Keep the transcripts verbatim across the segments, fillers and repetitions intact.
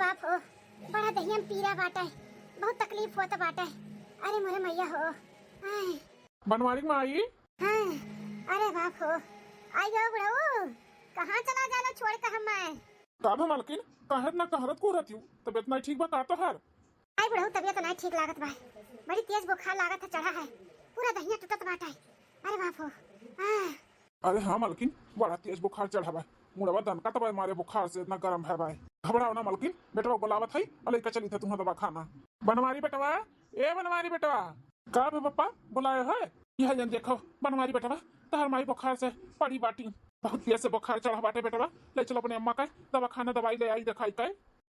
बाप हो, बड़ा दहिया में पीरा बाटे, बहुत तकलीफ होत बाटे। अरे मोरे मैया हो। आय। बनवारी माई। हाँ, अरे बाप हो, आई गो बुढ़ऊ, कहाँ चला जालो छोड़ के हमें? का भा मलकिन, काहे इतना कहरत को रहती हूँ? तबीयत नहीं ठीक बा का तोहार? आई बुढ़ऊ, तबीयत नहीं ठीक लागत बा, बड़ी तेज बुखार लागत है, चढ़ा है, पूरा दहिया टूटत बाटे। अरे बाप हो। आह। अरे हाँ मलकिन, बड़ा तेज बुखार चढ़ा बा, मुड़वा दनकत बा मारे बुखार से, इतना गरम है बा। घबराओ ना मलकिन, बेटवा बुलावत है, और लेके चली थे तुम्हें दवा खाना। बनवारी बेटवा, ए बनवारी बेटवा। का बे पप्पा, बुलाए है? यह जन देखो बनवारी बेटवा, तहर माई बुखार से पड़ी बाटी, बहुत तेज से बुखार चढ़ा बाटे बेटवा, ले चलो अपने अम्मा का दवा खाना, दवाई ले आई, दिखाई का।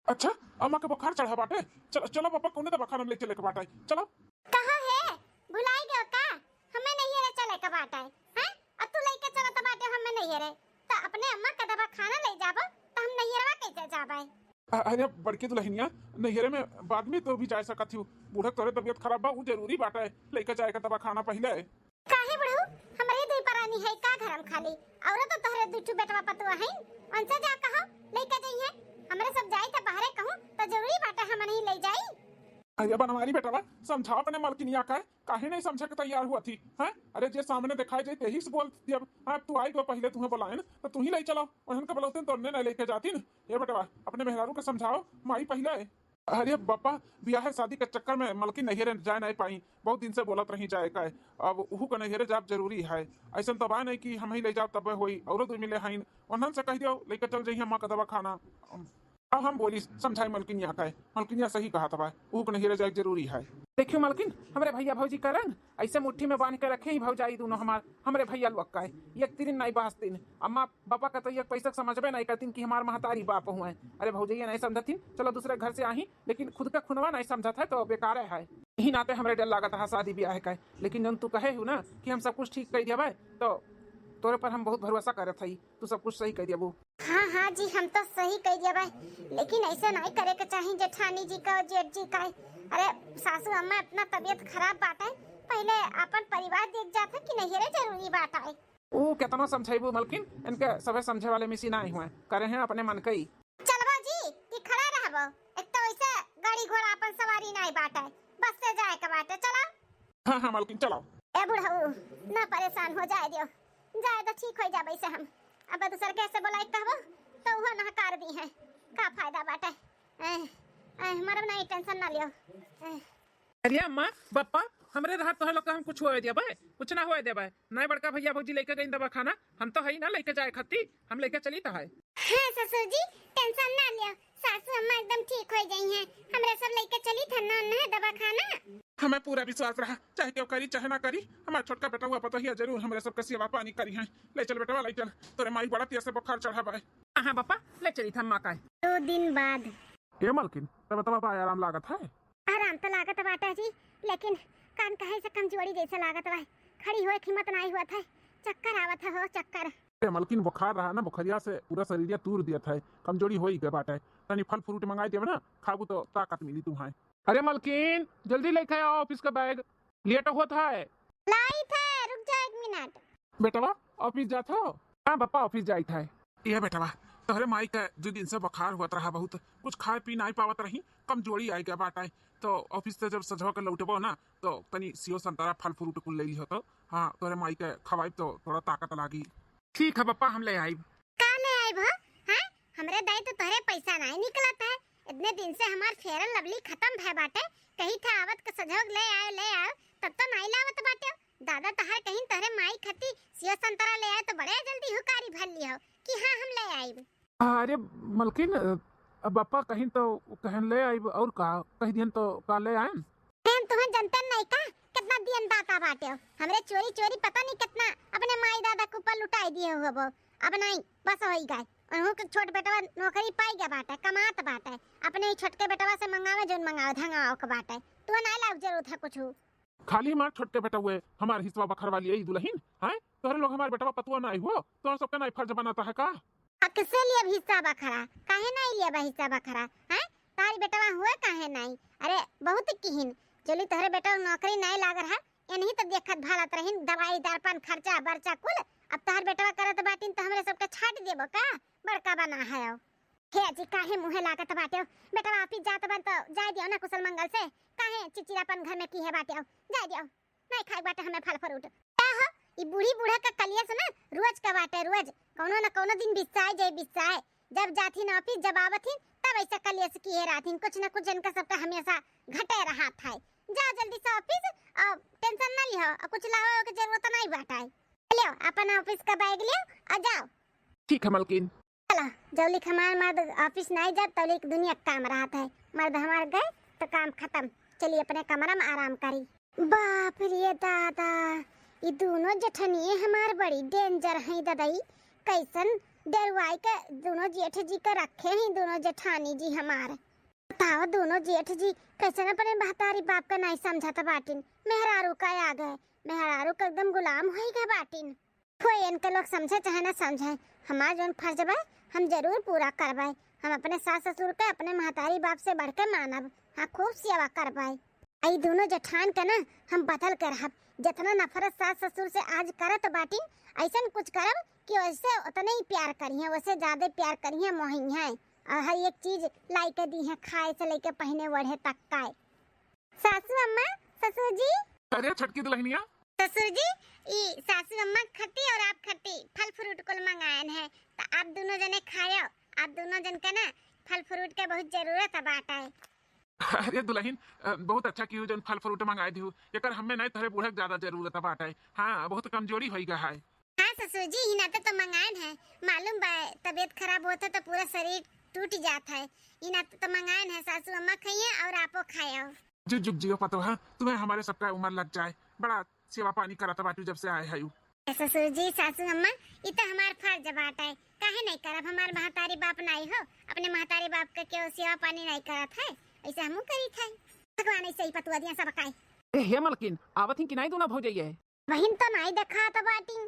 अच्छा, अम्मा के बुखार चढ़ा बाटे, चलो चलो पापा, कौने दवाखाना में ले चले के बाटे, चलो। कहाँ है? भुलाई गयो का? हमें नैहरे चले के बाटे, हैं? अब तू लेके चलत बाटे हमें नैहरे, त अपने अम्मा के दवाखाना ले जाबो, त हम नैहरवा कैसे जाबे? अ-, अरे बड़की दुल्हनिया, नैहरे में बाद में तो भी जा सकत हूँ, बूढ़ा तोरे तबीयत खराब बा, उ जरूरी बाटे, लेके जाए के दवाखाना पहले। काहे बुढ़ऊ, हमरे दुई परानी है का घर में खाली? औरो तो तोहरे दू ठू बेटवा पतुआ हैं, उनसे जा कहो, लेके जइहे। हमरे सब जाई त बाहरे कहूँ, त जरूरी बाटे हमन ही ले जाई। अरे बनवारी बेटवा, समझाओ अपने मलकिनिया का, काहे नहीं समझे के तैयार हुआ थी, हैं? अरे जे सामने दिखाई जाए, तेही से बोल दिया। अब तू आई तो पहले तुम्हें बुलाए ना, तो तू ही ले चलो, उन्हन के बुलाते तो उन्हें नहीं लेके जाती ना। ये बेटवा, अपने मेहरारू के समझाओ, माई पहले। अरे बापा, बियाह शादी के चक्कर में मलकिन नैहरे जाए नहीं पाई, बहुत दिन से बोलत रही जाए का, अब उहू के नैहरे जाब जरूरी है। ऐसन तो बा नहीं कि हम ही ले जाब तब होई, औरो दू मिले हईन, उन्हन से कह दियो लेके चल जइहे माँ का दवाखाना। अब हम बोली समझाई मलकिनिया का, मलकिनिया सही कहा तबा, उहू के नैहरे जाए जरूरी है। देखियो मलकिन, हमरे भैया भौजी का रंग ऐसे मुट्ठी में बांध के रखे ही भौजाई दोनों हमार, हमरे भैया लोग का है। एक तिरिन नहीं बासतिन, अम्मा बापा का तो एक पैसा समझबे नहीं करतिन कि हमार महतारी बाप हुए। अरे भौजैया नहीं समझतिन, चलो दूसरे घर से आही, लेकिन खुद का खुनवा नहीं समझत है तो बेकार है। यही नाते हमरे डर लागत है शादी ब्याह का, लेकिन जब तू कहे हो ना कि हम सब कुछ ठीक कर देबे, तो तोरे पर हम बहुत भरोसा करत हई, तू सब कुछ सही कर देबू। हाँ हाँ जी, हम तो सही कह दिया भाई, लेकिन ऐसे नहीं करे के चाही जेठानी जी का, जेठ जी का। अरे सासू अम्मा, अपना तबीयत खराब बाटे, पहले अपन परिवार देख जात है कि नैहरे जरूरी बाटे। ऊ केतनो समझाइबू मलकिन, इनके सभे समझे वाले मिसी नहीं हुए, करे हैं अपने मन के ही। चलबो जी कि खड़ा रहबो? एक तो वैसे गाड़ी घोड़ा अपन सवारी नहीं बाटे, बस से जाए के बाटे, चलो। हाँ हाँ मलकिन, चलो। ए बुढ़ऊ, ना परेशान हो, जाए दियो, जाए तो ठीक हो जाबे से हम। अब दूसर कैसे बोलाई कहबो तो वो नहकार दी है, का फायदा बाटे। ए, ए, मरब नहीं, टेंशन ना लियो। ए। अरे अम्मा, बप्पा, हमरे रहत तोहरे लोग का हम कुछ होए देबे? कुछ ना होए देबे। नहीं बड़का भैया भौजी लेके गई दवाखाना, हम तो हई ना लेके जाए खाती, हम लेके चली तो है। हाँ ससुर जी, टेंशन ना लियो, सासू अम्मा एकदम ठीक हो गई हैं। हमरे सब लेके चली था ना, ना दवाखाना। हमें पूरा विश्वास रहा, चाहे केहू करी चाहे ना करी, हमार छोटका बेटवा पतोहिया जरूर हमरे सबके सेवा पानी करी हैं। ले चल बेटवा, ले चल, तोरे माई बड़ा तेज से बुखार चढ़ा बा। हाँ बप्पा, ले चली था माँ का। दो दिन बाद। ए मलकिन, तब तब आराम लागत है? आराम तो लागत बाटे जी, लेकिन कान कहे से कमजोरी जैसे लागत बा, खड़ी होए के हिम्मत नहीं हुआ था, चक्कर आवत है हो चक्कर। ए मलकिन, बुखार रहा ना, बुखरिया से पूरा शरीरिया तूर दिया था, कमजोरी हो ही गए बाटे। तनी फल फ्रूट मंगाई देवे ना, खाबू तो ताकत मिली तुम्हें। अरे मलकिन, जल्दी लेके आओ ऑफिस का बैग, लेट होत है। लाई थे, रुक जा एक मिनट। बेटवा, ऑफिस जात हो? हाँ बप्पा, ऑफिस जाइत है। ये बेटवा, तोहरे माई का दू दिन से बुखार होत रहा बहुत, कुछ खाए पी नहीं पावत रही, कमजोरी आई गया बाटे। तो ऑफिस से जब सजवा के लौटबो ना, तो तनी सेव संतरा फल फ्रूट कुल ले लिहो तो। हाँ, तोहरे माई के खवाइब तो थोड़ा ताकत लागी। ठीक है बप्पा, हम ले आइब। का ले आइब हो? हैं? हमरे दाई तो तोहरे पैसा नहीं निकलत है, इतने दिन से हमार Fair and Lovely खत्म भय बाटे, कही था आवत के सजोग ले आयो, ले आयो, तब तो नहीं लावत बाटे। दादा तहार कहीं तोहरे माई खाती सेव संतरा ले आए तो बड़े जल्दी हुकारी भर लियो कि हाँ हम ले आइब। अरे मलकिन, अ, बप्पा कहीं तो कहन ले आइब और का, कह दिहन तो का ले आएन? हम तुम्हें जनते नहीं का, कितना दियन दाता बाटे हो। हमरे चोरी चोरी पता नहीं कितना अपने माई दादा के ऊपर लुटाई दिए हुए वो। अब नहीं, बस होई गए। उन्हों के छोट बेटवा नौकरी पाई गया बाटे, कमात बाटे, अपने ही छोटके बेटवा से मंगावे, जोन मंगावे धंगाओ के बाटे। तू नहीं लाग जरूरत है कुछ। खाली हमार छोटके बेटवा हमार हिस्सा बखरवा लिए दुल्हन, हैं? तोहरे लोग हमार बेटवा पतुआ नहीं हुआ, तोहर सबके नहीं फर्ज बनाता है का? आ, किसे लिए अब हिस्सा बखरा? काहे नहीं लिए बा हिस्सा बखरा, हैं? तारी बेटवा हुए काहे नहीं? अरे बहुत किहिन, चली तोहरे बेटवा नौकरी नहीं लाग रहा, इन्हीं तो देखत भालत रहिन, दवाई दर्पण खर्चा बर्चा कुल। अब तोहर बेटवा करत बाटिन तो हमरे सबके छाट देबो का? बड़का बना है। हे जी, काहे मुँहे लागत बाटे हो? बेटवा ऑफिस जात बन तो जाए दियो ना कुशल मंगल से। काहे चिचिरापन घर में किहे बाटे हो? जाए दियो, नहीं खाए बाटे हमें फल फ्रूट। का हो, ई बूढ़ी बूढ़ा का कलियस ना रोज का बाटे, रोज। कौनो न कौनो दिन बिस्साए जाए, बिस्साए। जब जाथिन ऑफिस, जब आवथिन, तब ऐसा कलियस किहे रहथिन। कुछ न कुछ इनका सबका हमेशा घटे रहा था। जाओ जल्दी से ऑफिस, और टेंशन ना लिहो, और कुछ लावे के जरूरत नहीं बाटे। लियो अपन ऑफिस का बैग लियो और जाओ। ठीक है मलकिन। चला, जौलिक हमार मर्द ऑफिस नाई जात, तौलिक दुनिया के काम रहत है। मर्द हमार गए तो काम खत्म। चली अपने कमरा में आराम करी। बाप रे दादा, ई दोनों जेठनिए हमार बड़ी डेंजर हैं ददई। कैसन डेरवाई के दोनों जेठ जी के रखे हैं, दोनों जेठानी जी हमार। बताओ, दोनों जेठ जी कैसन अपने महतारी बाप का नाई समझत बाटिन। मेहरारू का आगे, मेहरारू का एकदम गुलाम होई गए बाटिन। कोई इनके लोग समझे चाहे ना समझे, हमार जौन फर्ज बा, हम जरूर पूरा करबै। हम अपने सास ससुर के अपने महतारी बाप से बढ़ के मानब। हाँ, खूब सेवा करबै। ई दोनों जेठान के ना हम बदल के रहब। जितना नफरत सास ससुर से आज करत बाटिन, ऐसन कुछ करब कि वैसे उतने ही प्यार करिहें, वैसे ज्यादा प्यार करिहें, मोहिहें। और हर एक चीज लाई के दीहें, खाए से लेके पहने ओढ़े तक का। सासू अम्मा, ससुर जी। अरे छोटकी दुल्हनिया। ससुर जी, ई सासू अम्मा खती और आप खती फल फ्रूट कुल मंगायन है, तो आप दोनों जने खायो। आप दोनों जन के ना फल फ्रूट के बहुत जरूरत बाटे। अरे दुल्हन, अ, बहुत अच्छा किहू जौन फल फ्रूट मंगाए दिहू। एकर हमें नहीं, तोहरे बूढ़ा के ज्यादा जरूरत बाटे। हाँ, बहुत कमजोरी होई गा है। हाँ ससुर जी, ई नाते तो मंगायन है। मालूम बा, तबीयत खराब होत है तो पूरा शरीर टूट जात है। ई नाते तो मंगायन है, सासू अम्मा खाइए और आपो खायो। जुग जुग जियो पतोहा, तुम्हें हमारे सबका उम्र लग जाए। बड़ा सेवा पानी करत बाटू जब से आए है। ए ससुर जी, सासू अम्मा, ई तो हमार फर्ज बाटे। काहे नहीं करब? हमार महतारी बाप नाई हो, अपने महतारी बाप के केहू सेवा पानी नहीं करत है, ऐसे हमहू करी थे। भगवान ऐसे ही पतुआ दिया सब काई। ए, हे मलकिन, आवत ही कि नाई दोनों भौजैया? बहिन तो नाई देखात बाटी।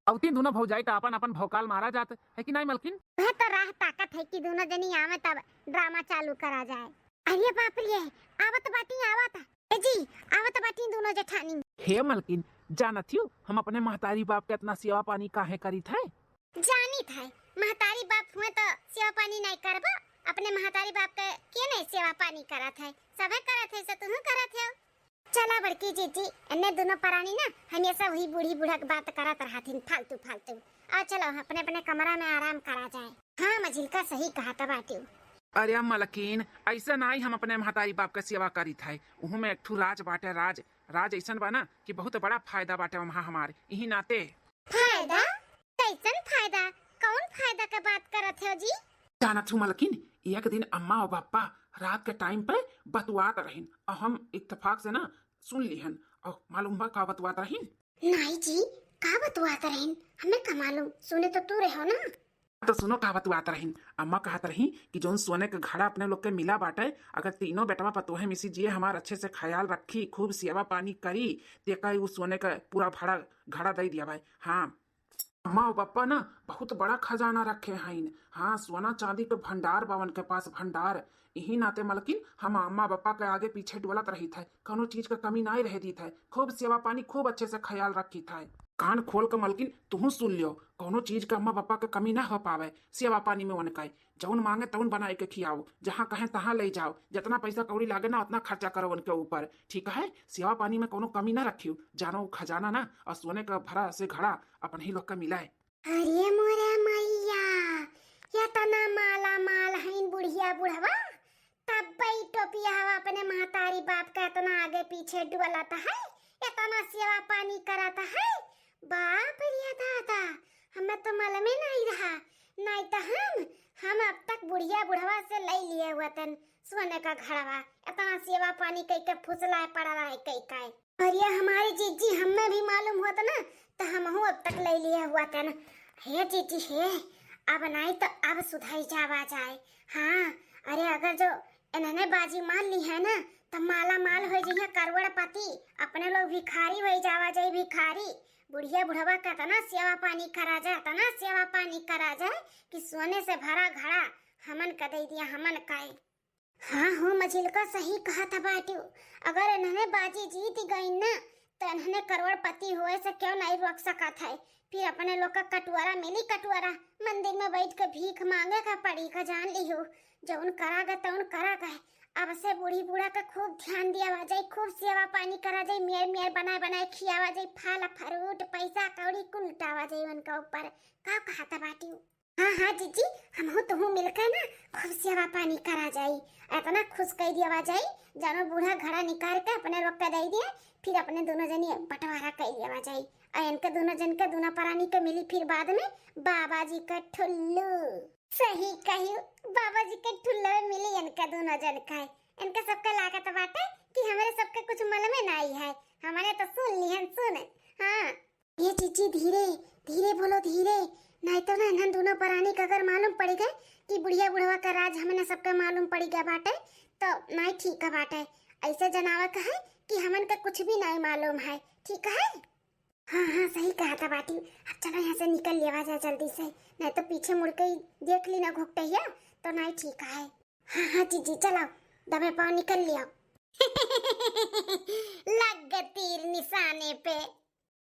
अवती दोनों भौजाई तो अपन अपन भौकाल मारा जात है कि नाई मलकिन? वह तो राह ताकत है कि दोनों जनी आवे तब ड्रामा चालू करा जाए। अरे बाप रे, आवत बाटी, आवत। ए जी, आवत बाटी दोनों जेठानी। हे मलकिन, जानत हियो हम अपने महतारी बाप के इतना सेवा पानी काहे करीत है? जानित है, महतारी बाप हुए तो सेवा पानी नहीं करबो। अपने महतारी बाप के के नहीं सेवा पानी करत है, सभे करत है, से तुहू करत हो। चला बड़की जीजी, एन्ने दोनों परानी ना हमेशा वही बूढ़ी बूढ़ा के बात करत रहथिन, फालतू फालतू। आ चलो अपने अपने कमरा में आराम करा जाए। हाँ मझिलका सही कहत बाटिउ। अरे मलकिन, ऐसे नाई हम अपने महतारी बाप के सेवा करीत है, उहू में एक ठू राज बाटे, राज। राज ऐसन बा ना कि बहुत बड़ा फायदा बाटे वहाँ हमार, इही नाते। फायदा? कैसन फायदा? कौन फायदा के बात करत हो जी? जानत हूँ मलकिन, एक दिन अम्मा और पापा रात के टाइम पे बतुआत रहिन और हम इत्तेफाक से ना सुन लिहन। और मालूम बा का बतुआत रहिन? नाई जी, का बतुआत रहिन? हमें का मालूम, सुने तो तू रहो ना। तो सुनो का बतुआत रहिन। अम्मा कहत रही कि जौन सोने के घड़ा अपने लोग के मिला बाटे, अगर तीनों बेटवा पतोहे मिसी जिए हमार अच्छे से ख्याल रखी, खूब सेवा पानी करी, तेका उ सोने का पूरा भरा घड़ा दे दिया भाई। हाँ, अम्मा और पापा ना बहुत बड़ा खजाना रखे हईन। हाँ, सोना चांदी के भंडार बा उनके पास, भंडार। यही नाते मलकिन हम अम्मा पापा के आगे पीछे डोलत रहित है, कौनो चीज का कमी नाई रहे दीत है। खूब सेवा पानी, खूब अच्छे से ख्याल रखित है। कान खोल के मलकिन तुहू सुन लियो, कौनो चीज का अम्मा पापा के कमी ना हो पावे सेवा पानी में उनका। जौन मांगे तौन बनाए के खियाओ, जहाँ कहें तहाँ ले जाओ, जितना पैसा कौड़ी लागे ना उतना खर्चा करो उनके ऊपर, ठीक है? सेवा पानी में कौनो कमी ना रखियो, जानो उ खजाना ना और सोने का भरा से घड़ा अपन ही लोग का मिला है। अरे मोरे मैया, इतना माला माल हईन बुढ़िया बुढ़वा, तब ई टोपिया हवा अपने महतारी बाप का इतना आगे पीछे डुअलत है, इतना सेवा पानी करत है। बाप रे दादा, हमें तो मालूमे नहीं रहा, नहीं तो हम हम अब तक बुढ़िया बुढ़वा से ले लिए हुआ तन सोने का घड़वा, इतना सेवा पानी कई के फुसलाए पड़ा रहे कई का। अरे हमारी जीजी, हमें भी मालूम होत ना, तो हमहू अब तक ले लिए हुआ तन। हे जीजी हे, अब नहीं तो अब सुधर जावा जाए। हाँ, अरे अगर जो इन्होंने बाजी मार ली है ना, तो माला माल हो जाइए करोड़पति, अपने लोग भिखारी हो जावा जाए भिखारी। बुढ़िया बुढ़वा का इतना सेवा पानी करा जाए, इतना सेवा पानी करा जाए कि सोने से भरा घड़ा हमन का दे दिया, हमन का। हाँ हो मझिलका, सही कहत बाटू। अगर इन्हने बाजी जीत गई ना, तो इन्हने करोड़पति होए से क्यों नहीं रोक सकत है। फिर अपने लोग का कटुआरा मिली, कटुआरा। मंदिर में बैठ के भीख मांगे का पड़ी का, जान लिहू। जौन करा गा तौन करा गा। अब से बूढ़ी बूढ़ा के खूब ध्यान दियावा जाई, खूब सेवा पानी करा जाई, मेर मेर बनाए बनाए खियावा जाई, फल फ्रूट पैसा कौड़ी कुल लुटावा जाई उनका ऊपर। का कहता बाटी? हाँ हाँ जीजी, हमहू तुहू मिलके ना खूब सेवा पानी करा जाई, इतना खुश कई दियावा जाई, जानो बूढ़ा घड़ा निकाल के अपने लोग के दे दिए, फिर अपने दोनों जनी बंटवारा कई दियावा जाई। और इनके दोनों जन के, दोनों परानी के मिली फिर बाद में बाबा जी का ठुल्लू। सही कही, बाबा जी के ठुल्लू में मिली इनके दोनों जन का। इनके सबके लागत बाटे कि हमरे सबके कुछ मालूमे नाई है, हमरे तो सुन लिहन सुन। हाँ, ए जीजी, धीरे धीरे बोलो, धीरे, नाहीं तो ना इन्हन दोनों परानी का अगर मालूम पड़ गए कि बुढ़िया बुढ़वा का राज हमने सबके मालूम पड़ गया बाटे, तो नाहीं ठीक है बाटे। ऐसे जनावा का है कि हमन का कुछ भी नाहीं मालूम है, ठीक है? हाँ हाँ, सही कहता बाटी। अब चलो यहाँ से निकल लेवा जाए जल्दी से, नाहीं तो पीछे मुड़ के ही देख ली ना घुकटैया, तो नाहीं ठीक है। हाँ हाँ जीजी, चलो, दबे पाँव निकल लियो। लग गए तीर निशाने पे।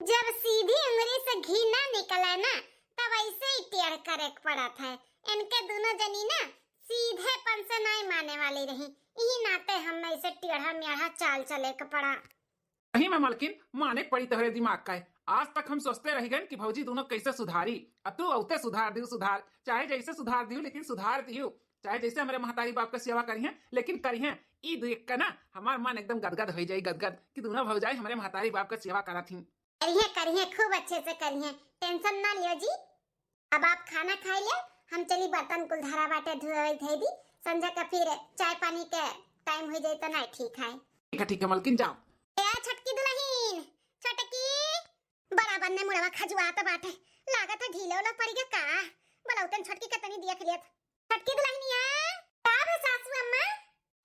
जब सीधी उंगली से घी ना निकले ना, तब ऐसे ही टेढ़ करे के पड़त है। इनके दोनों जनी ना सीधेपन से नाहीं माने वाली रही, इही नाते हम ऐसे टेढ़ा मेढ़ा चाल चले के पड़ा। सही में मलकिन, माने के पड़ी तोहरे दिमाग का है। आज तक हम सोचते रह गए कि भौजी दोनों कैसे सुधारी, अब तू औते सुधार दियो, सुधार, चाहे जैसे सुधार दियो, लेकिन सुधार दियो। चाहे जैसे हमरे महतारी बाप का सेवा करिहें, लेकिन करिहें। ई देख के ना हमार मन एकदम गदगद हो जाई, गदगद, कि दोनों भौजाई हमरे महतारी बाप का सेवा करत ही। करिहें, करिहें, खूब अच्छे से करिहें, टेंशन ना लियो जी। अब आप खाना खाई ले, हम चली बर्तन कुल धरा बाटे धोए धोए दी, संझा का फिर चाय पानी के टाइम हो जाई तो ना ठीक है। ठीक है, ठीक है मलकिन, जाओ। ए छोटकी दुलहिन, छोटकी, बड़ा बन्ने मुड़वा खजुआत बाटे, लागत है ढीला उला पड़ गया का? बोला उतन छोटकी के तनी देख लियत। छोटकी दुलहिनिया, का बे सासू अम्मा?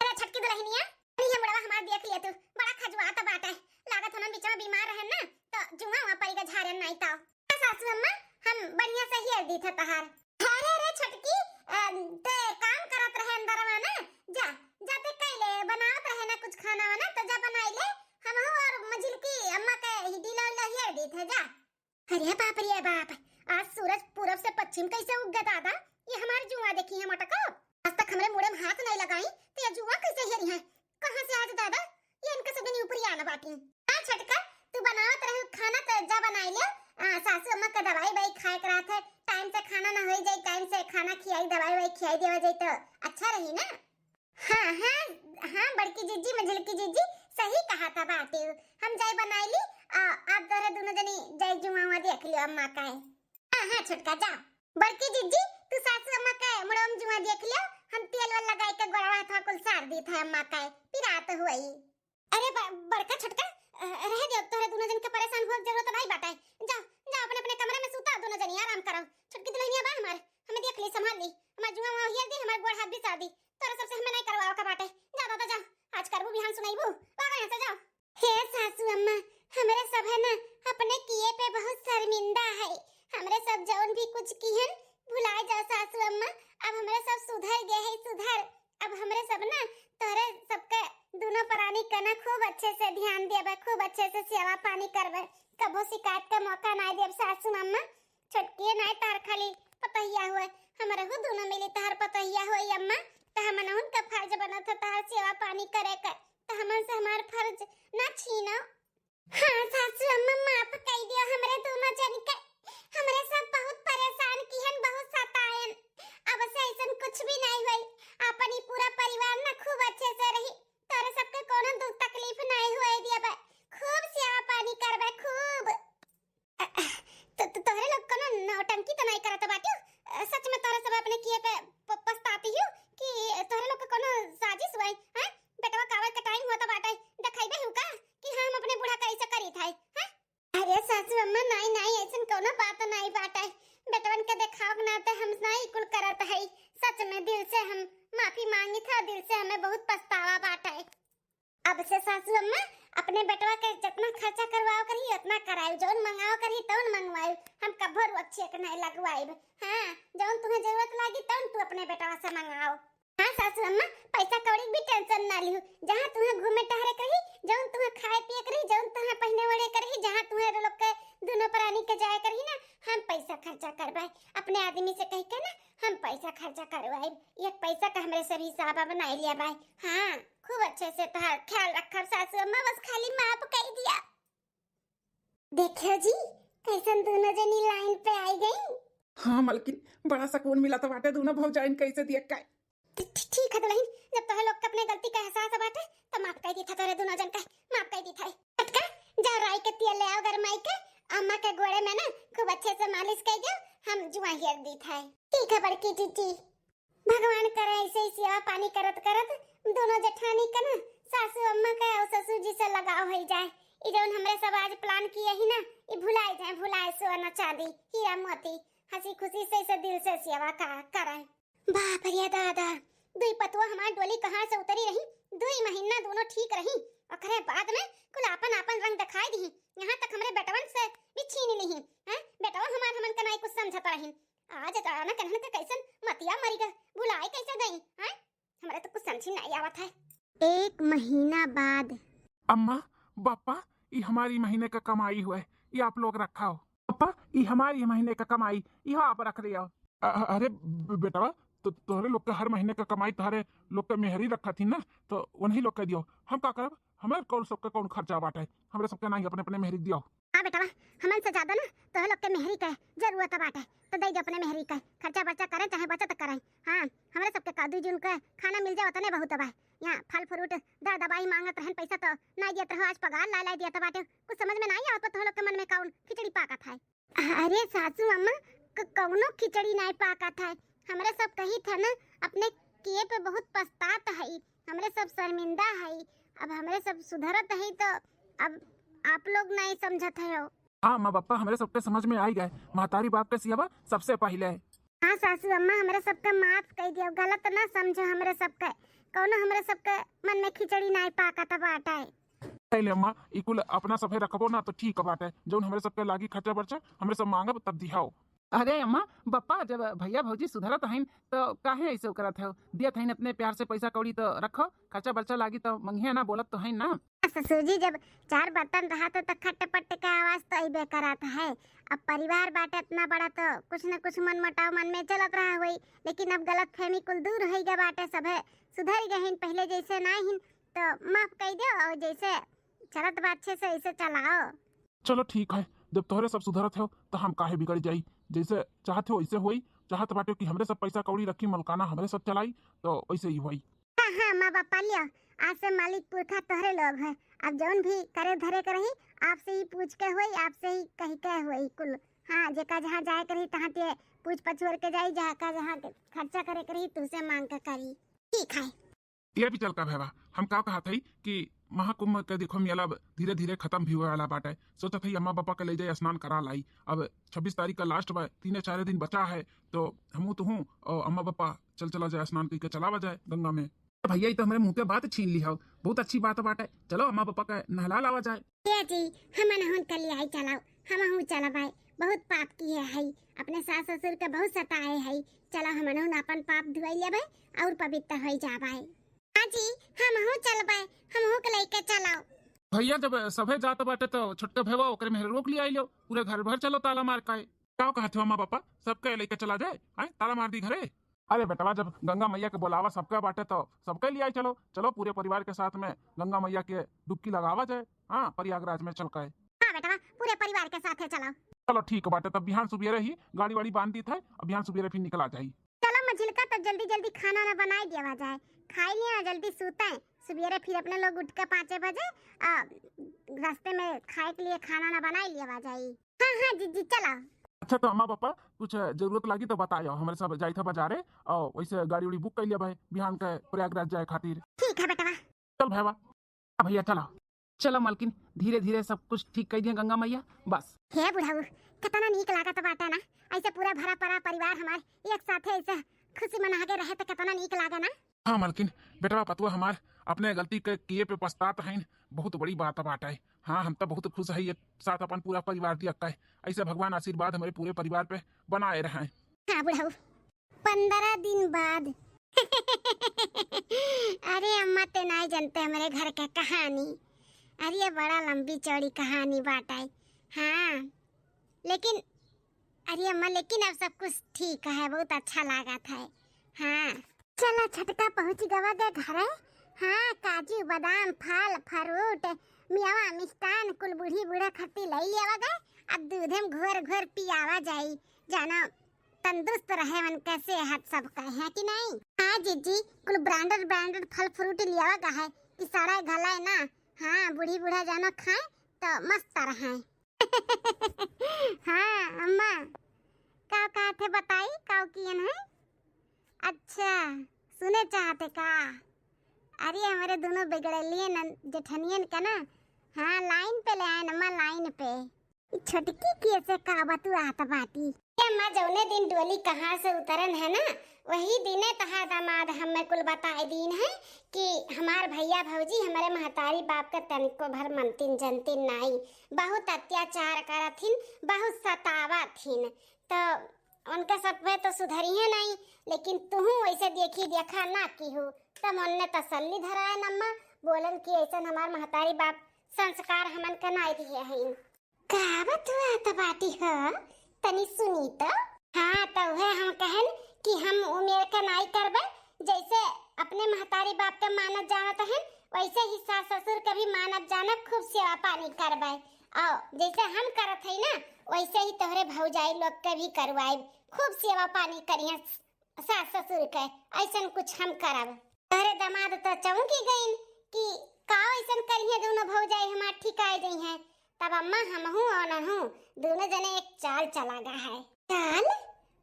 अरे छोटकी दुलहिनिया, अरे ये मुड़वा हमार देख लिया तू, बड़ा खजुआत बाटे, लागत होना बीच में बीमार रहन ना, तो जुआ हुआ पड़ गया झारन नाहीं तो। सासू अम्मा, हम बढ़िया से हेर दी थे तहार। अरे रे छोटकी, अ, ते काम करत रहे अंदरवा ना, जा, जा ते कैले बनावत रहे ना कुछ खाना वाना, तो जा बनाई ले, हमहू और मझिलकी अम्मा के ही डीला उला हेर दी थे, जा। अरे बाप रे बाप, आज सूरज पूरब से पश्चिम कैसे उग गया दादा, ये हमार जुआ देखी है मटको, आज तक हमरे मुड़े में हाथ नहीं लगाई, तो ये जुआ कैसे हेरी है? कहाँ से आज दादा, ये इनका सब जनी ऊपरी आना बाटी। हाँ छोटका, तू बनावत रहे खाना तो जा बनाई ले। आ, सासू अम्मा का दवाई बाई खाए के रहत है, टाइम से खाना ना होई जाई, टाइम से खाना खियाई, दवाई बाई खियाई देवा जाई तो अच्छा रही ना। हाँ हाँ, हाँ बड़की जीजी, मझिलकी जीजी, सही कहा था बाटी। हम जाई बनाई ली, आ, आप तोहरे दोनों जनी जाई जुआ देख लियो अम्मा का है। हाँ हाँ छोटका जा। बड़की जीजी, तू सासू अम्मा के मुड़वा में जुआ देख लियो, हम तेल वाल लगाई के गोड़वा हाथवा कुल सार दी था अम्मा के, पिरात हुई। अरे ब-, बड़का छोटका, अ, रह दियो, तोहरे दोनों जन के परेशान होए के जरूरत नहीं बाटे। जाओ, जाओ अपने अपने कमरे में सूता, दोनों जनी आराम करो। छोटकी दुलहिनिया बा हमार, हमें देख ली, संभाल ली, हमार जुआ वहाँ हियर दी, हमार गोड़ हाथ भी सार दी, तोहरे सबसे हमें नहीं करवाओ का बाटे। जा दादा जा, आज करबू बिहान सुनाईबू, भागो यहाँ से जाओ। हे सासू अम्मा, हमरे सब है ना अपने किए पे बहुत शर्मिंदा है, हमरे सब जौन भी कुछ किहन भुला जाओ सासू अम्मा, अब हमरे सब सुधर गए है, सुधर। अब हमरे सब ना तोहरे सबके दोनों परानी के ना खूब अच्छे से ध्यान देबे, खूब अच्छे से सेवा पानी करबे, कबो शिकायत का मौका ना देब सासू अम्मा। छोटकिए नाय तार खाली पतोहिया हुए, हमरहू दोनों मिली तहार पतोहिया होई अम्मा, त हमनहुन का फर्ज बनत है तहार सेवा पानी करे का, त हमन से हमार फर्ज ना छीनो। हाँ सासू अम्मा, माफ कई दियो हमरे दोनों जन के, हमरे सब बहुत परेशान किहन, बहुत सतायन। अब से ऐसन कुछ भी नहीं होई, अपन ई पूरा परिवार ना खूब अच्छे से रही, तोरे सबके कोनो दुख तकलीफ नहीं होए दियबे, खूब सेवा पानी करबे, खूब। अ, अ, तो, तो तोहरे लोग कोनो नौटंकी तो नहीं करत बाटियो? अ, सच में तोहरे सब अपने किए पे प-, पछताती हो कि तोहरे लोग के कोनो साजिश हुआ है? बेटवा कावे के टाइम होता बाटे, देखाइबे हु का कि हम अपने बूढ़ा का ऐसे करी था, हैं? अरे सासू अम्मा, नहीं, नहीं, ऐसन कोनो बात नहीं बाटे। बेटवन के देखाव के नाते हम नहीं कुल करत है। सच में दिल से हम माफी मांगी था, दिल से हमें बहुत पछतावा बाटे। अब से सासू अम्मा अपने बेटवा के जितना खर्चा करवाओ करही, उतना कराई, जौन मंगाओ करही, तौन मंगवाई। हम कभो रुआ चेक नहीं लगवाई। हाँ, जौन तुम्हें जरूरत लागी, तौन तू अपने बेटवा से मंगाओ। हाँ सासू अम्मा, पैसा कौड़ी भी tension ना लिहू। जहाँ तुहें घूमे टहरे के रही, जौन तुहें खाए पिए के रही, जौन तुहें पहिने ओढ़े के रही, जहाँ तुहें लोग के दुनो प्राणी के जाए के रही ना, हम पैसा खर्चा करवाए। अपने आदमी से कह के ना हम पैसा खर्चा करवाए। एक पैसा का हमरे सब हिसाब बनाए लिया बाय। हाँ, खूब अच्छे से तोहार ख्याल रखब सासू अम्मा, बस खाली माफ कर दिया। देखियो जी, कैसन दोनों जनी line पे आई गई। हाँ मलकिन, बड़ा सुकून मिला तो बाटे दोनों भौजाइन कैसे दिया का। ठी-, ठी-, ठीक है दुल्हन, जब तोहे लोग के अपने गलती का एहसास बाटे तो माफ कर दी था तोरे दोनों जन का, माफ कर दी था। टटका, जाओ राई के तेल ले आओ गरमाई के, अम्मा के गोड़े में ना खूब अच्छे से मालिश कर दो, हम जुआ हेर दी था। ठीक है बड़की जीजी। भगवान करे ऐसे ही सेवा पानी करत करत दोनों जेठानी के ना सासू अम्मा के और ससुर जी से लगाव हो जाए। ई जौन हमरे सब आज plan किए ही ना, ई भुलाए जाए, भुलाए सोना चांदी, हीरा मोती, हंसी खुशी से इसे दिल से सेवा का करे। बाप रे दादा, दुई पतुआ हमार डोली कहाँ से उतरी रही, दुई महीना दोनों ठीक रही, ओकरे बाद में कुल आपन आपन रंग दिखाई दी। यहाँ तक हमरे बेटवन से भी छीन ली हैं, बेटवा हमार हमन के नाई कुछ समझत रही। आज जाना कन्हन के कैसन मतिया मरी ग, भुलाए कैसे गई, हैं? हमरे तो कुछ समझी नहीं आवत है। एक महीना बाद। अम्मा, पापा, ई हमारी महीने का कमाई हुए, ये आप लोग रखाओ। पापा, ई हमारी महीने का कमाई, यह आप रख लियो। अ-, अरे बे-, बेटवा, तो तोहरे लोग के हर महीने का कमाई तोहरे लोग के मेहरी रखा थी ना, तो उन्हीं लोग के दियो। हम का करब? हमारे कौन सबके कौन खर्चा बाटे, हमरे सबके नहीं, अपने अपने मेहरी दियो। हाँ बेटवा, हमन से ज्यादा ना तोह लोग के मेहरी के जरूरत बाटे, तो दे दे अपने मेहरी के, खर्चा बर्चा करें चाहे बचत करें। हाँ, हमरे सबके का दुई जून के खाना मिल जाए उतने बहुत बा। यहाँ फल फ्रूट दर दवाई मांगत रहन पैसा तो ना दियत रहो, आज पगार ला ला दियत बाटे। कुछ समझ में नहीं आवत तोह लोग के मन में कौन खिचड़ी पाकत है। अरे सासू अम्मा, क-, कौनो खिचड़ी नहीं पाकत है। हमरे सब कही थे ना, अपने किए पे बहुत पछतात है, हमरे सब शर्मिंदा है। अब हमरे सब सुधरत है तो अब आप लोग नहीं समझत है हो। हाँ अम्मा पापा, हमरे सबके समझ में आई गए, महतारी बाप के सियवा सबसे पहिले। हाँ सासू अम्मा, हमरे सबके माफ कर दियो, गलत ना समझो हमरे सबके, कौनो हमरे सबके मन में खिचड़ी नहीं पाकत बाटे। नहीं ले अम्मा, ई कुल अपना सभे रखबो ना तो ठीक बाटे, जौन हमरे सबके लागी खर्चा बर्चा हमरे सब मांगब तब दिहाओ। अरे अम्मा, बप्पा, जब भैया भौजी सुधरत हईन, तो काहे ऐसे करत हो? दियत हईन अपने प्यार से पैसा कौड़ी, तो रखो, खर्चा बर्चा लागी तो मंगिया ना, बोलत तो हईन ना। ससुर जी, जब चार बर्तन रहत है, तो खट पट के आवाज तो अइबे करत है। अब परिवार बाटे इतना बड़ा, तो कुछ न कुछ मन मुटाव मन में चलत रहा होई, लेकिन अब गलत फहमी कुल दूर होई गए बाटे, सभे सुधर गए हईन, पहले जैसे ना हईन, तो माफ कर दो और जैसे चलत बा अच्छे से वैसे चलाओ। चलो ठीक है, जब तोहरे सब सुधरत हो तो हम काहे बिगड़ जाई, जैसे चाहत हो वैसे होई। चाहत बाटे कि हमरे सब पैसा कौड़ी रखी, मलकाना हमरे सब चलाई, तो वैसे ही होई। हाँ हाँ माँ बापा लियो, आज से मालिक पुरखा तोहरे लोग है। अब जौन भी करे धरे के रही, आपसे ही पूछ के होई, आपसे ही कही के होई कुल। हाँ, जेका जहाँ जाए के रही तहाँ ते पूछ पछोर के जाई, जहाँ का जहाँ के खर्चा करे के रही तुझसे मांग के करी। ठीक है। ये भी चल का भैया, हम का कहत हई कि महाकुंभ के देखो मेला अब धीरे धीरे खत्म भी होए वाला बाटे। सोचत हई अम्मा पापा के ले जाए स्नान करा लाई। अब छब्बीस तारीख का last बा, तीने चारे दिन बचा है, तो हमहू तुहू और अम्मा पापा चल चला जाए, स्नान करके चलावा जाए गंगा में। भैया, ई तो हमरे मुंह के बात छीन ली हो, बहुत अच्छी बात बाटे। चलो अम्मा पापा के नहला लावा जाए। ए जी, हमनहुन कलियाई चलाओ, हमहू चलबाए, बहुत पाप किए हई, अपने सास ससुर के बहुत सताए हई। चलो हमनहुन अपन पाप धुआई लेबे और पवित्र होई जाबाए। हाँ जी, हमहू चलबाए, हमहू के लेके चलाओ। भैया, जब सभे जात बाटे तो छोटका भैया ओकरे में रोक लिया लो, पूरे घर भर चलो ताला मार के। का कहत हो अम्मा पापा, सबके लेके चला जाए, आए ताला मार दी घरे। अरे बेटवा, जब गंगा मैया के बोलावा सबके बाटे तो सबके लियाई चलो। चलो पूरे परिवार के साथ में गंगा मैया के डुबकी लगावा जाए, हाँ, प्रयागराज में चल के। हाँ बेटवा, पूरे परिवार के साथे चलाओ। चलो ठीक बाटे, तब बिहान सुबेरे ही गाड़ी वाड़ी बांध दी थे, अब बिहान सुबेरे फिर निकला जाई। चलो मझिलका, तब जल्दी जल्दी खाना ना बनाई दिया जाए, खाई लिया जल्दी सूते, सुबेरे फिर अपने लोग उठ के पाँचे बजे आ, रास्ते में खाए के लिए खाना ना बनाई लिया जाई। हाँ हाँ जीजी चला। अच्छा तो अम्मा पापा कुछ जरूरत लागी तो बतायो, हमरे सब जाई था बाजारे और वैसे गाड़ी उड़ी book कर लिया भाई बिहान के प्रयागराज जाए खातिर। ठीक है बेटवा। चल भैया। हाँ भैया चला। चला मलकिन, धीरे धीरे सब कुछ ठीक कर दिया गंगा मैया। बस। हे बुढ़ऊ, कितना नीक लागत बाटे ना, ऐसे पूरा भरा परा परिवार हमार एक साथे ऐसे खुशी मना के रहे तो कितना नीक लागे ना। हाँ मलकिन, बेटवा पतुआ हमार अपने गलती के किए पे पछतात हईन, बहुत बड़ी बात बाटे। हाँ, हम तो बहुत खुश है एक साथ अपन पूरा परिवार दिया है। ऐसे भगवान आशीर्वाद हमारे पूरे परिवार पे बनाए रहे। हाँ बुढ़ऊ, पंद्रह दिन बाद। अरे अम्मा, ते नाई जनते हमरे घर के कहानी। अरे, ये बड़ा लंबी चौड़ी कहानी बाटे। हाँ, लेकिन, अरे अम्मा, लेकिन अब सब कुछ ठीक है, बहुत अच्छा लागत है। हाँ, चला छोटका, पहुँच गवा गे घरे। हाँ, काजू, बादाम, फल, फ्रूट, मियावा, मिष्ठान, कुल बूढ़ी बूढ़ा खत्ती लई लेवा गे। अब दूधे में घोर घोर पियावा जाई, जाना तंदुरुस्त रहे उनके सेहत सबके, है कि नहीं? हाँ जीजी, कुल ब्रांडेड ब्रांडेड फल फ्रूट लियावा गा है कि सड़े गले ना। हाँ, बूढ़ी बूढ़ा जानो खाए तो मस्त रहे। हाँ अम्मा, का कहा थे बताई, का कियन है? अच्छा, सुने चाहते का? अरे, हमरे दोनों बिगड़लिए न जेठनियन का ना, हाँ, लाइन पे ले आए अम्मा, लाइन पे। ई छोटकी के से का बतुआत बाटी? ए अम्मा, जौने दिन डोली कहाँ से उतरन है ना, वही दिने तहार दामाद हमें कुल बताए दीन है कि हमार भैया भौजी हमरे महतारी बाप के तनिको भर मनतिन जनतिन नाई, बहुत अत्याचार करत हिन, बहुत सतावत हिन। तो उनका सब में तो सुधरिए नाई, लेकिन तुहू वैसे देखी देखा ना की हो। तब उनने तसल्ली धराए अम्मा, बोलन कि ऐसन हमार महतारी बाप संस्कार हमन के नाई दिए हईन। का बतुआत बाटी हो? तनी सुनी तो। हाँ, तो उहे हम कहन कि हम उमेर के नाई करबे, जैसे अपने महतारी बाप के मानत जानत हन, वैसे ही सास ससुर के भी मानत जानब, खूब सेवा पानी करबे। और जैसे हम करत हई ना, वैसे ही तोहरे भौजाई लोग के भी करवाइब, खूब सेवा पानी करिहे सास ससुर के, ऐसन कुछ हम करब। तोहरे दामाद तो चौंकी गइन कि का ऐसन करिहे दोनों भौजाई हमार ठिकाए जइहे। तब अम्मा हमहू और ननहू दोनों जने एक चाल चला गा है। चाल?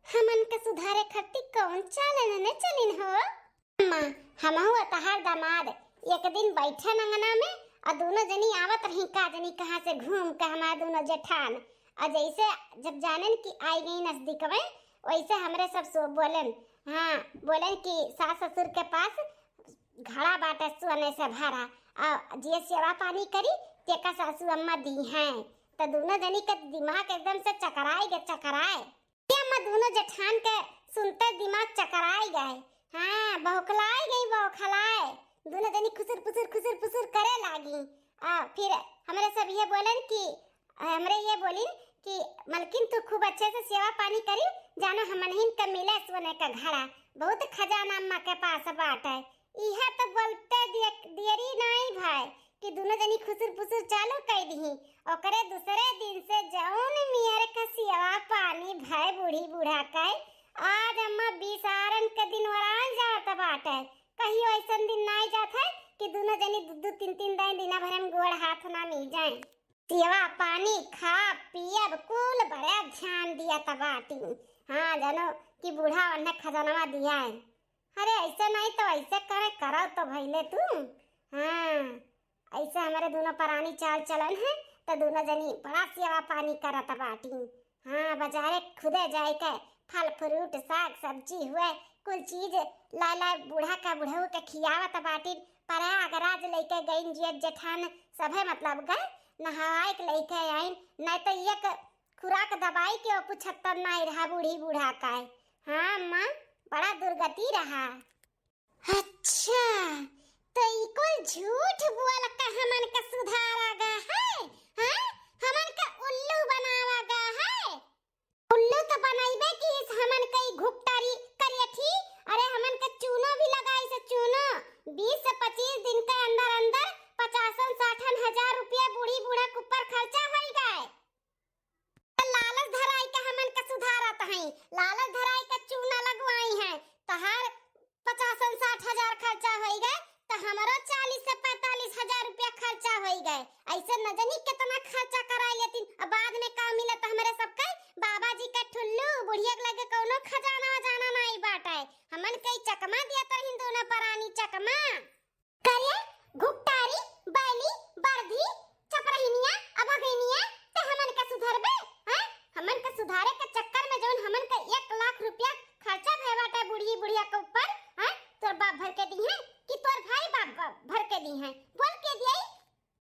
हमन के सुधारे खातिर कौन चाल नने चलिन हो? अम्मा, हमहू और तहार दामाद एक दिन बैठन अंगना में और दोनों जनी आवत रही का जनी कहाँ से घूम के हमार दोनों जेठान। और जैसे जब जानन कि आई गई नजदीक में, वैसे हमरे सब सो बोलन, हाँ, बोलन कि सास ससुर के पास घड़ा बाटे सोने से भरा, और जे सेवा पानी करी, तेका सासू अम्मा दी हैं। तो दोनों जनी के दिमाग एकदम से चकराए गे, चकराए। ये अम्मा, दोनों जेठान के सुनते दिमाग चकराए गए। हाँ, बौखलाए गई, बौखलाए। दोनों जनी खुसुर फुसुर, खुसुर फुसुर करे लागी। आ, फिर हमरे सब ये बोलन कि, हमरे ये बोलिन कि मलकिन, तू खूब अच्छे से सेवा पानी करी, जानो हमनहिन के मिले सोने का घड़ा, बहुत खजाना अम्मा के पास बाटे। इहे तो बोलते दिय-, दियरी नाई भाई कि दोनों जनी खुसुर फुसुर चालू कई दिही। ओकरे दूसरे दिन से जौन मेर का सेवा पानी भय बूढ़ी बूढ़ा के, आज अम्मा बिसारन के दिन ओरान जात बाटे। कहियो ऐसन दिन नाई जात है कि दोनों जनी दू दू तीन तीन दिन, दिना भर में गोड़ हाथ ना मिल जाए। सेवा पानी, खा पियब, कुल बड़े ध्यान दियत बाटी। हाँ, जानो कि बूढ़ा ओन्हे खजनवा दिया है। अरे, ऐसे नहीं तो ऐसे करे, करो तो भइले तू। हाँ, ऐसे हमरे दोनों परानी चाल चलन है, तो दोनों जनी बड़ा सेवा पानी करत बाटी। हाँ, बाजारे खुदे जाए के फल फ्रूट, साग सब्जी हुए, कुल चीज लाए लाए बूढ़ा का बुढ़ऊ के खियावत बाटी। प्रयागराज लेके गईन जियत जेठान, सभे मतलब गए नहाए के लेके आइन, नहीं तो एक खुराक दवाई के ओपु छत्तर नाई रहा बूढ़ी बूढ़ा का। हाँ अम्मा, बड़ा दुर्गति रहा। अच्छा, तो ई कुल झूठ बोल के हमन के सुधारा गा है, हैं? हमन के उल्लू बनावा गा है। उल्लू तो बनइबे कीस हमन के ई घुपटारी करियठी। अरे, हमन के चूनो भी लगाई से चूनो। बीस से पच्चीस दिन के अंदर अंदर पचासन साठन हजार रुपया बूढ़ी बूढ़ा के ऊपर खर्चा होई गए। लालच धराई के हमन के सुधारत हई, लालच धराई के चूना लगवाई हैं, तहार पचासन साठ हजार खर्चा होई गए, तो हमरो चालीस से पैंतालीस हजार रुपया खर्चा होई गए। ऐसे न जानी कितना खर्चा कराई लेतिन, अब बाद में का मिलत हमरे सबके? बाबा जी का ठुल्लू, बुढ़िया के लगे कौनो खजाना वजाना नाई बाटे। हमन के चकमा दिया तरहिन दोनों परानी चकमा। करे, घुपटारी, बैली, बरधी, चपरहिनिया, अभगइनिया, ते हमन के सुधरबे, हैं? हमन के सुधारे के चक्कर में जौन हमन के एक लाख रुपया खर्चा भय बाटे बूढ़ी बुढ़िया के ऊपर, हैं? तोर बाप भर के दी हैं कि तोर भाई बाप, बाप भर के दी हैं? बोल के दिए?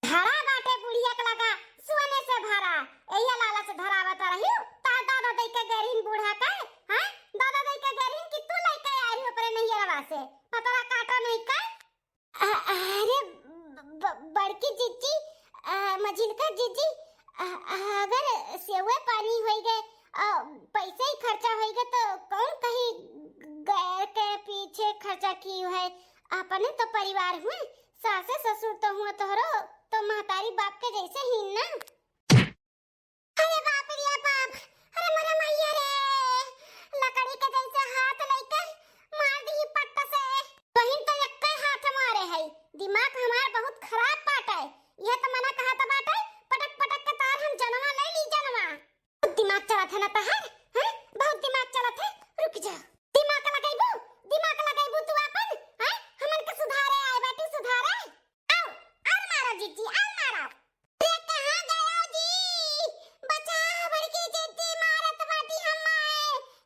घड़ा बाटे बुढ़िया के लगा, सोने से भरा। एहिया लालच धरावत रही, ता दादा दई के गरीन बूढ़ा के, हैं? दादा दई के गरीन कि तू लइके आई रही ओकरे नैहरवा से। पतरा काटा नहीं का? अ-, अरे ब-, ब-, बड़की जिज्जी, अ, मझिलका जिज्जी, अ, अ, अगर सेवे पानी होई गए, अ, पैसे ही खर्चा होई गए, तो कौन कही गैर के पीछे खर्चा की है? अपने तो परिवार हुए, सासे ससुर तो हुए तोहरो, तो महतारी बाप के जैसे ही ना। अरे बाप रे बाप, अरे मोरे मैया रे, लकड़ी के जैसे हाथ लइके मार दीही पट्ट से। बहिन तो एक्के हाथ मारे है, दिमाग हमार बहुत खराब बाटे। यह तो मना कहत बाटे, पटक पटक के तार हम जनवा ले ली जनवा। बहुत दिमाग चलत है ना तहार, हैं? बहुत दिमाग चलत है, रुक जा। दिमाग लगैबू, दिमाग लगैबू तू आपन, हैं? हमन के सुधारे आए बाटी सुधारे। आओ, और मारो जिज्जी, और मारो। अरे कहाँ गयो जी? बचाओ, बड़की जिज्जी मारत बाटी हम्मे।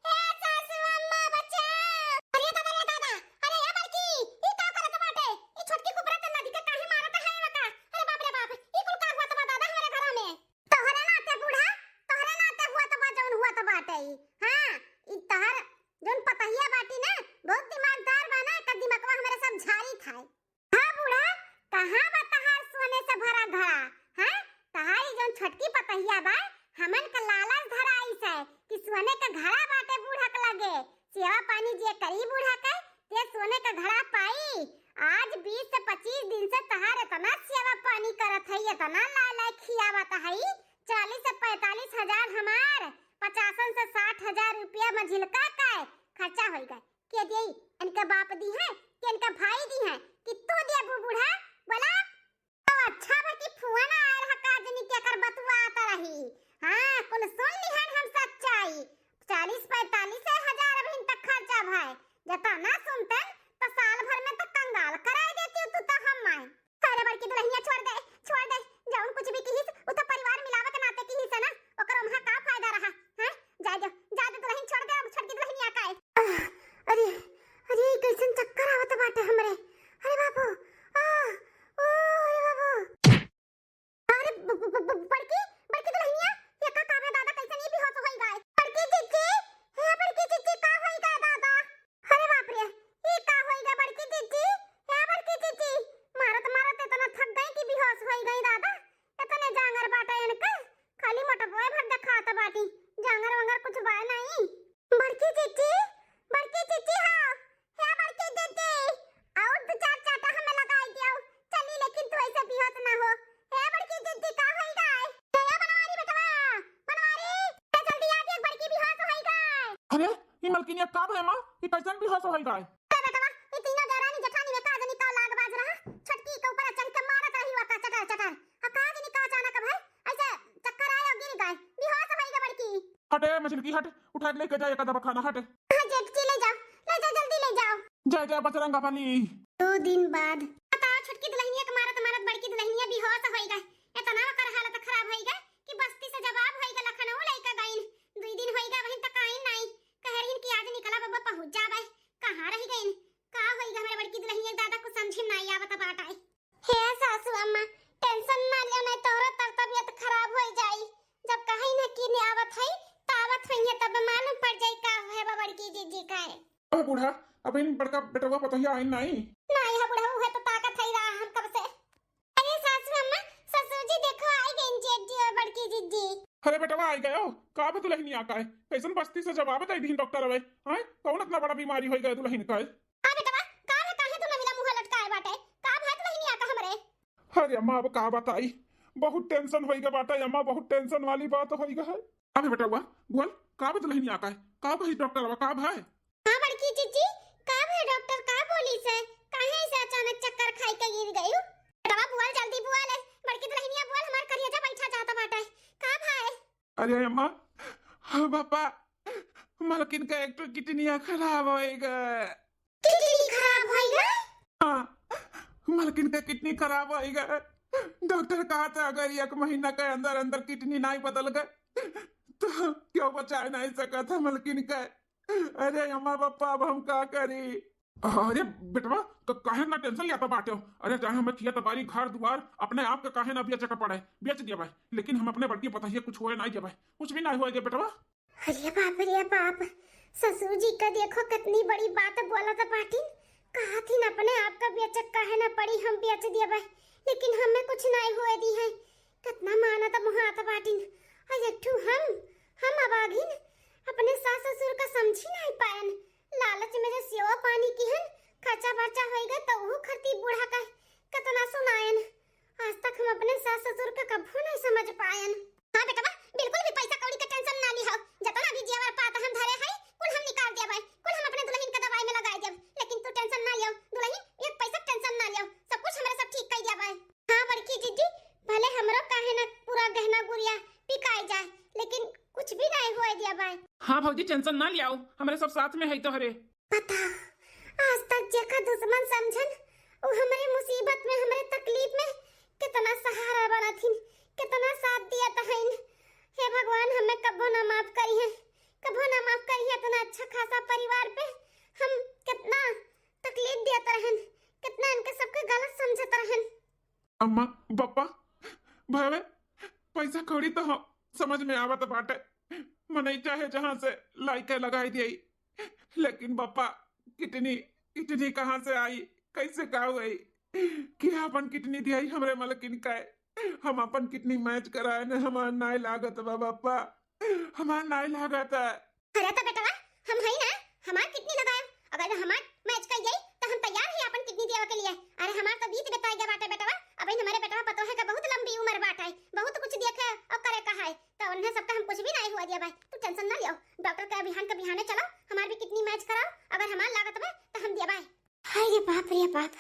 ए सासू अम्मा, बचाओ। अरे दादा, रे दादा, अरे ए बड़की, ई का करत बाटे? ई छोटकी कुबरा त नदी के काहे मारत है एका? अरे बाप रे बाप, ई कुल का हुआ त बा दादा हमरे घरा में? तोहरे नाते बूढ़ा, तोहरे नाते हुआ त बा जौन हुआ त बाटे ई। हाँ, ई तोहर जौन पतहिया बाटी ना, बहुत दिमागदार बा ना, एकर दिमगवा हमरे सब झारी खाए। हाँ बूढ़ा, कहाँ बा तहार सोने से भरा घड़ा? हाँ, तहारी जौन छोटकी पतहिया बा, हमन का लालच धराइस है कि सोने का घड़ा बाटे बूढ़ा के लगे, सेवा पानी जे करी बूढ़ा के, ते सोने का घड़ा पाई। आज बीस से पच्चीस दिन से तहार इतना सेवा पानी करत है, इतना लाय लाय खियावत है, चालीस से पैंतालीस हजार हमार, पचासन से साठ हजार रुपया मझिलका का खर्चा होई गए। के देई? इनका बाप दी है कि इनका भाई दी है कि तू देबू बूढ़ा? बोला। तो अच्छा बा कि फुआ ना आयल ह, का जनी केकर बतुआत रही। हाँ, कुल सुन लिहन हम सच्चाई। चालीस पैंतालीस हजार अबहिन तक खर्चा भय। जता ना सुनतन, तो साल भर में तो कंगाल कराए देती तू तो हम माए। अरे बड़की दुल्हनिया छोड़ दे, छोड़ दे। जौन कुछ भी किहिस, उ तो परिवार मिलावे के नाते किहिस है ना, ओकर ओम्हा का फायदा रहा? हैं? जाए दे, जाए दे दुल्हन, छोड़ दे अब छोटकी दुल्हनिया का है। आह, अरे, अरे, कैसन चक्कर आवत बाटे हमरे। अरे बाबू, आह, ओ, अरे बाबू। अरे ब-, ब-, ब-, ब-, बड़की, बड़की दुल्हनिया, ये का, का बे दादा, कैसन ई बेहोश होई गए? बड़की जिज्जी, हे बड़की जिज्जी, का होई गए दादा? अरे बाप रे, ई का होई गए बड़की जिज्जी? हे बड़की जिज्जी, मारत मारत इतना थक गई कि बेहोश होई गई दादा। इतने जांगर बाटे इनके, खाली मोटबोए भर देखात बाटी, जांगर वांगर कुछ बा नहीं। बड़की जिज्जी, बड़की जिज्जी हो, हे बड़की जिज्जी, और दो चार चाटा हमें लगाई दियो, चली लेकिन तू ऐसे बेहोश ना हो। हे बड़की जिज्जी का होई गए? हे बनवारी बेटवा, बनवारी, ए जल्दी आ देख बड़की बेहोश होई गए। अरे, ई मलकिनिया का भय माँ, ई कैसन बेहोश होई गए? अरे बेटवा, ई तीनों देवरानी जेठानी में का जनी का लाग बाज रहा, छोटकी के ऊपर चढ़ के मारत रही हुआ का चटर चटर। आ का जनी का अचानक भय, ऐसे चक्कर आए और गिर गए, बेहोश होई गए बड़की। हटे मझिलकी हट, उठा के लेके जा एका दवाखाना हट। हाँ जेठ जी ले जाओ, ले जाओ जल्दी ले जाओ। जय जय बजरंग बली। दो दिन बाद। बताओ छोटकी दुल्हनिया के मारत मारत बड़की दुल्हनिया बेहोश होई गए। इतना ओकर हालत खराब होई गए कि बस्ती से जवाब होई गए लखनऊ लइका गइन। दुई दिन होई गए वहीं तक आइन नाई। कह रहीन कि आज निकला बब्बा पहुँच जाबे। कहाँ रह गइन? का होई गए हमरे बड़की दुल्हनिया दादा कुछ समझे में नाई आवत बाटे। हे सासू अम्मा, tension ना लियो, नहीं तोहरो तर तबियत खराब होई जाई। जब कहीं न कीने आवत हई, त आवत होइहे, तब मालूम पड़ जाई का है बा बड़की जिज्जी का है। अबे बूढ़ा, अबे इन बड़का बेटवा पतोहिया आइन नाई। नाई है बूढ़ा, उहे तो ताकत है रहा हम कब से। अरे सासू अम्मा, ससुर जी देखो आई गइन जेठ जी और बड़की जिज्जी। अरे बेटवा आई गयो, का बे दुल्हनिया का है? कैसन बस्ती से जवाब दे दीन डॉक्टर अबे? हैं? कौन इतना बड़ा बीमारी होई गए दुल्हन का है? का बेटवा, का है, काहे तू नविला मुँह लटकाए बाटे? का भय दुल्हनिया का हमरे? अरे अम्मा, अब का बताई, बहुत tension होई गए बाटे अम्मा, बहुत tension वाली बात होई गए है। अबे बेटवा, बोल, का बे दुल्हनिया का है? का कही डॉक्टर, अब का भय? हाँ बड़की जिज्जी, का भय डॉक्टर, का बोली से? काहे ऐसे अचानक चक्कर खाई के गिर गयू? बेटवा बोल, जल्दी बोल, बड़की दुल्हनिया बोल, हमार करेजा बैठा जाता बाटे। का भय? अरे अम्मा, हाँ पापा, मलकिन का एक ठो किडनिया खराब होई गए। किडनी खराब होई गए? हाँ, मलकिन का किडनी खराब होई गए। डॉक्टर कहा था अगर एक महीना के अंदर अंदर किडनी नहीं बदल गए तो क्यों बचाए नहीं सका था मलकिन का। अरे अम्मा पापा, अब हम का करी? अरे बेटवा, क-, काहे ना tension लेता बाटे हो? अरे चाहे हमें खेत बारी घर दुआर अपने आप के काहे ना बेचे के पड़े, बेच दिया भाई, लेकिन हम अपने बड़की पतोहिया कुछ होए नहीं दिया भाई, कुछ भी नहीं होए दिया बेटवा। अरे बाप रे बाप, ससुर जी का देखो कितनी बड़ी बात बोलत बाटिन। जब काहे ना पड़ी, हम बेच दिया बा, लेकिन हमें कुछ नहीं हुए दी है। कितना मानत मोहात बाटिन। और एक ठू हम, हम अभागिन अपने सास ससुर का समझी नहीं पायन। लालच में जो सेवा पानी किहन, खर्चा बर्चा होइगा तो ऊ खरती बूढ़ा का कितना सुनायन। आज तक हम अपने सास ससुर का कभू नहीं समझ पायन। हाँ बेटवा, बिल्कुल भी पैसा कौड़ी का tension ना लिहो। जतना भी जेवर पात हम धरे है, कुल हम निकाल देबै, कुल हम अपने दुल्हन का दवाई में लगाई देब। लेकिन तू tension ना लियो दुल्हन, एक पैसा tension ना लियो, सब कुछ हमरे सब ठीक कर देबै। हाँ बड़की जीजी, भले हमरो काहे ना पूरा गहना गुरिया बिकाई जाए, लेकिन कुछ भी नहीं होए देबै। हाँ भौजी, tension ना लियाओ, हमरे सब साथ में है तोहरे। पता, आज तक जेका दुश्मन समझन, वो हमरे मुसीबत में, हमरे तकलीफ में कितना सहारा बनथिन, कितना साथ दियत हइन। हे भगवान, हमें कबो ना माफ करिहे, कबो ना माफ करिहे। इतना अच्छा खासा परिवार पे हम कितना तकलीफ देत रहन, कितना इनके सबके गलत समझत रहन। अम्मा, बप्पा, भावे, पैसा कौड़ी तो हम समझ में आवत बाटे, मनई चाहे जहाँ से लाइके लगाई दिए, लेकिन बप्पा, किडनी, किडनी कहाँ से आई, कैसे का हुई कि अपन किडनी दियाई हमरे मलकिन का? हम अपन किडनी मैच कराए न, हमार नाय लागत बा बप्पा, हमार नाय लागत है। अरे तो बेटवा, हम हई ना, हमार किडनी लगाए, अगर हमार मैच कर जाई तो हम तैयार ही अपन किडनी देवे के लिए। अरे हमार तो बीत बेताई गया बाटे बेटवा, अब इन हमारे बेटवा पतोहे का बहुत लंबी उम्र बाटे, बहुत कुछ देखे और करे का है, तो उन्हें सबका हम कुछ भी नहीं हुआ दिया भाई। तू tension ना लियो, डॉक्टर का बिहान के बिहाने चलो, हमार भी किडनी मैच कराओ, अगर हमार लागत बा तो हम दिया भाई। हाय रे बाप रे बाप,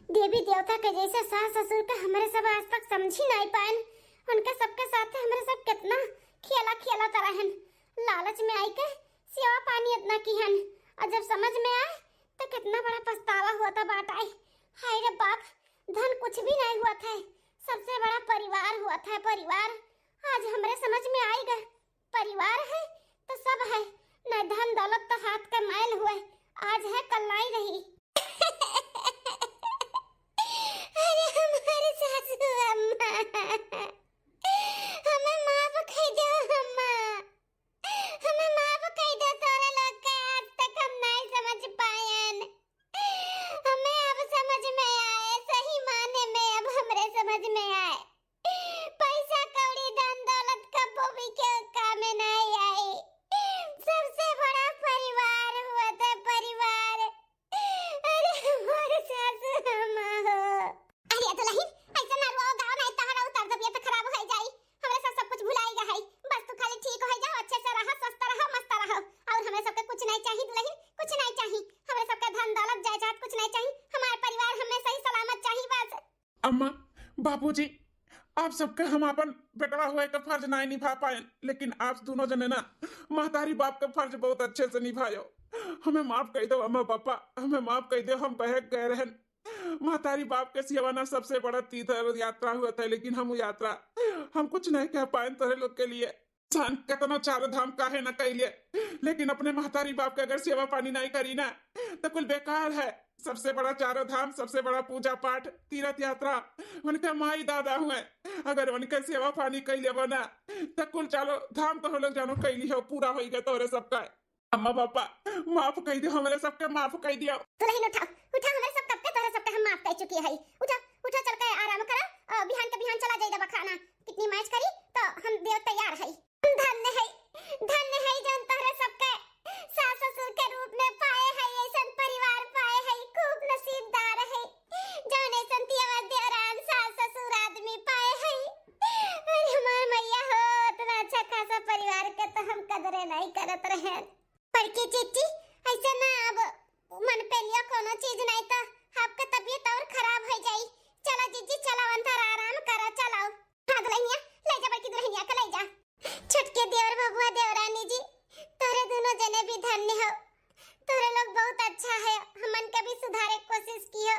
देवी देवता के जैसे सास ससुर के हमरे सब आज तक समझी नहीं पाएन। उनके सबके साथ हमरे सब कितना खेला खेला तरहन, लालच में आई के सेवा पानी इतना किहन, और जब समझ में आए तो कितना बड़ा पछतावा होता बाटाए। हाय रे बाप, धन कुछ भी नहीं हुआ था, सबसे बड़ा परिवार हुआ था, परिवार। आज हमरे समझ में आएगा, परिवार है तो सब है, न धन दौलत तो हाथ का मैल हुए, आज है कल नहीं रही। अरे हमारे सासू अम्मा, हमें माफ कर दो अम्मा, हमें माफ कर दो। तोरे लोग के आज तक हम नहीं समझ पायन, हमें अब समझ में आए, सही माने में अब हमरे समझ में आए। पैसा कौड़ी धन दौलत कबो भी केहू कामे नाई आई। सबसे बड़ा परिवार हुआ था, परिवार। अरे हमारे सासू अम्मा हो। अरे दुल्हन, ऐसा ना रो, गाँव नहीं तहरा उतर तबियत खराब हो जाई। हमरे सब, सब कुछ भुलाई गए है। बस तू खाली ठीक हो जाओ, अच्छे से रहो, स्वस्थ रहो, मस्त रहो। और हमरे सबके कुछ नहीं चाहिए दुल्हन, कुछ नहीं चाहिए। हमरे सबके धन दौलत जायदाद कुछ नहीं चाहिए। हमारे परिवार हमें सही सलामत चाहिए बस। अम्मा, बाबूजी, आप सबके हम आपन बेटवा हुए के फर्ज नाई निभा पाए, लेकिन आप दोनों जने ना महतारी बाप के फर्ज बहुत अच्छे से निभायो। हमें माफ कर दो अम्मा पापा, हमें माफ कर दो, हम बहक गए रहन। महतारी बाप के सेवा ना सबसे बड़ा तीर्थ यात्रा हुआ था, लेकिन हम वो यात्रा हम कुछ नहीं कह पाए तोरे लोग के लिए। इंसान कितना चारों धाम काहे न कैले, लेकिन अपने महतारी बाप के अगर सेवा पानी नहीं करी ना, तो कुल बेकार है। सबसे बड़ा चारों धाम, सबसे बड़ा पूजा पाठ, तीर्थ यात्रा, उनके माई दादा हुए, अगर उनके सेवा पानी कैले बना, तो कुल चारों धाम तो लोग जानो कैली हो, पूरा होई गए तोरे सबका। अम्मा पापा, माफ कर दियो, हमरे सबके माफ कर दियो। दुल्हन उठाओ, उठाओ, हमरे सब कब के तोरे सबके हम माफ कर चुकी है। उठा, उठा, चल के आराम करो, और बिहान के बिहान चला जाई दवा खाना। किडनी मैच करी तो हम देव तैयार है। धन्य है, धन्य है जौन तोहरे सबके सास ससुर के रूप में पाए है, ऐसन परिवार पाए है, खूब नसीबदार है जौन ऐसन दियावा देवरान सास ससुर आदमी पाए है। अरे हमार मैया हो, इतना अच्छा खासा परिवार के तो हम कदरे नहीं करत रहे। बड़की जीजी, ऐसे ना अब मन पे लिया कोनो चीज नहीं तो आपका तबियत और खराब हो जाई। चला जीजी, चला अंदर आराम करा, चलाओ। हाँ दुल्हनिया, ले जा बड़की दुल्हनिया के ले जा। छोटके देवर बबुआ देवरानी जी, तोरे दोनों जने भी धन्य हो। तोरे लोग बहुत अच्छा है, हमन के भी सुधारे के कोशिश कियो,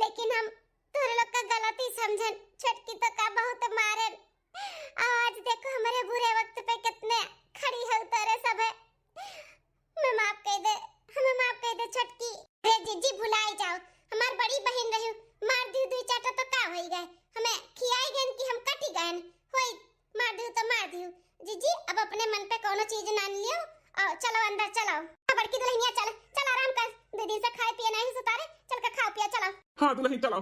लेकिन हम तोरे लोग का गलती समझन। छोटकी तो का बहुत मारन, आज देखो हमरे बुरे वक्त पे कितने खड़ी हो तोरे सब है। हमें माफ कर दे, हमें माफ कर दे छोटकी। अरे जीजी भुलाई जाओ, हमार बड़ी बहन रही, मार दी दुई चाटा तो का होई गए, हमें खियाई गए कि हम कटी गए होई, मार दी तो मार दी। जीजी अब अपने मन पे कोनो चीज ना लियो, आओ, चलो अंदर चलो। हाँ, बड़की दुल्हनिया, चल, चल आराम कर, दो दिन से खाए पिए नहीं सुतारे, चल के खाओ पिया, चलो। हाँ दुल्हन, चलो।